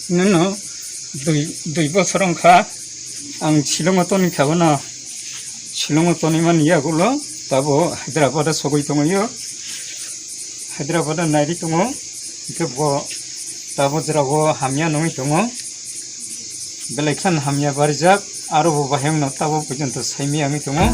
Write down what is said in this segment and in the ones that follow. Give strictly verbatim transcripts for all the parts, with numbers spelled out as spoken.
Nino dui, dui bosor wngkha ang Shillongo toni kha bono. Shillongo toni mani yagulo tabo Hyderabad o sogwi tongo. Hyderabad o nairi tongo. Hwnkhe bo tabo jora o hamya nungwi tongo. Belai khan hamya barijak, aro bo bahai wngno tabo pojonto saimaya wngwi tongo.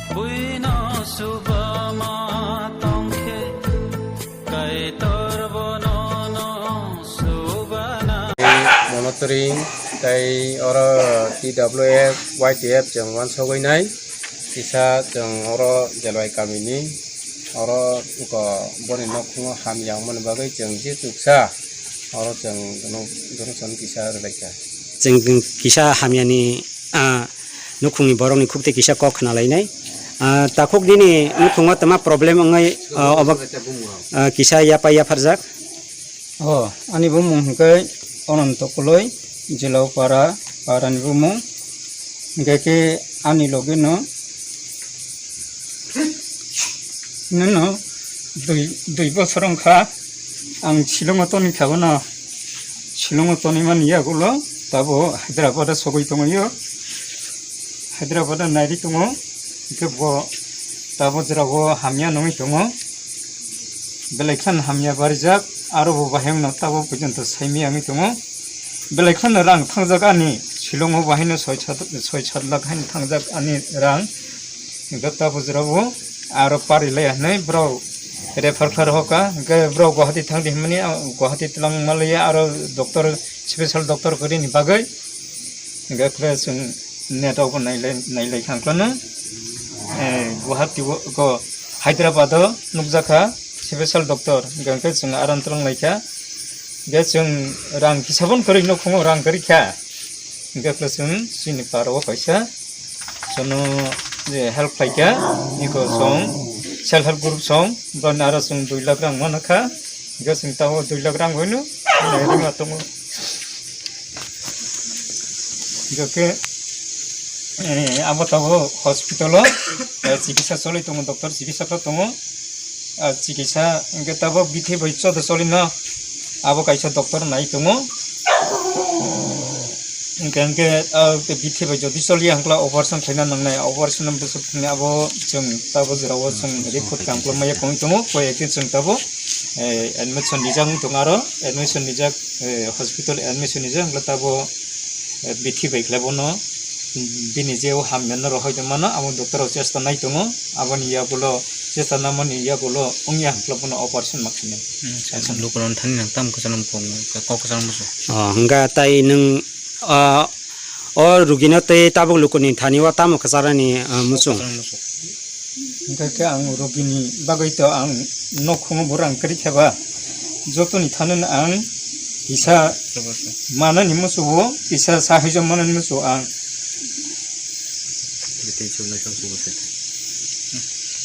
Buino subama tongkhe, Kaitor bono no subana. Monitoring tei oro T W F, Y T F chwng uansugwi nai. Kisa chwng oro Jelwai kamini oro wngkha boni nokhungo hamya wngmani bagwi chwng je chuksa oro chwng dono, dono chwng kisa rwlaikha. Chwng kisa hamyani, ah, nukhungni borokni khukti kisa kok khna lainai. Ah, takhuk nini nukhungo tama problem wngwi, ah, obo, ah, kisa yapai yapharjak? Oh, ani bumung hwnkhe Ononto Koloi, Jilao Para, Parani bumung. Hwnkhe khe ani logino, nino dui, dui bosor wngkha ang Shillongo toni kha bono. Shillongo toni mani yagulo tabo Hyderabad o sogwi tongo. Hyderabad o nairi tongo, hwnkhe bo tabo jora o hamya nungwi tongo. Belai khan hamya barijak, aro bo bahai wngno tabo pojonto saimaya wngwi tongo. Belai khan rang thangjak ani Shillongo bahaino soi sat, soi sat lakh haino thangjak ani rang. Hwnkhe tabo jora o aro pari laiya hinwi borok refer khlai rohorkha. Hwnkhe borok Guwahati thangdi hinmani, ah, Guwahati twlang malaiya aro doctor, special doctor kwrwini bagwi. Hwnkhe khe chwng net rok bo nailai, nailai kha ang kheno. Eh, Guwahati o, go Hyderabad o nukjakha special doctor, hwnkhe chwng aram twlang laikha. Hwnkhe chwng rang kisa bo kwrwi nukhungo, rang kwrwi kha. Hwnkhe khe chwng chini para o kaisa chwngno je help khlaikha, iko song, self help group song, boni aro chwng dui lakh rang manakha. Hwnkhe chwng tabuk dui lakh rang hwino rwma tongo. Hwnkhe, eh, abo tabuk hospital o, eh, chikitsa choli tongo, doctor chikitsa khlai tongo. Ah, chikitsa hwnkhe tabuk bithi bai chodo cholino abo kaisa doctor nai tongo. Hwnkhe, hwnkhe, ah, bithi bai jodi choliya hwnkhe operation khlaina nangnai, operation bwswk thangwi abo chwng tabuk jora o chwng report kangkhlok maya kongwi tongo, koi ekhe chwng tabuk, eh, admission rijak wng tongo aro, admission rijak, eh, hospital admission rijak hwnkhe tabuk, eh, bithi bai khlai bono bini je o hamya no rohoi tongmano abo doctor rok chesta nai tongo, aboni yagulo chesta namani yagulo wngya hwnkhe bono operation ma khainai. Hmm, lukurok thani nang tamo kwchangma kok kwchangma muchung. Oh, hwnkha tai nwng, ah, o rugino tei tabuk lukurokni thani o tamo kwcharani, ah, muchung? Kwchangma muchung. Hwnkha khe ang rugini bagwi to ang nokhungo bo rang kwrwi khe ba, jotoni thani ang kisa manani muchungo, kisa sahaijo manani muchungo ang.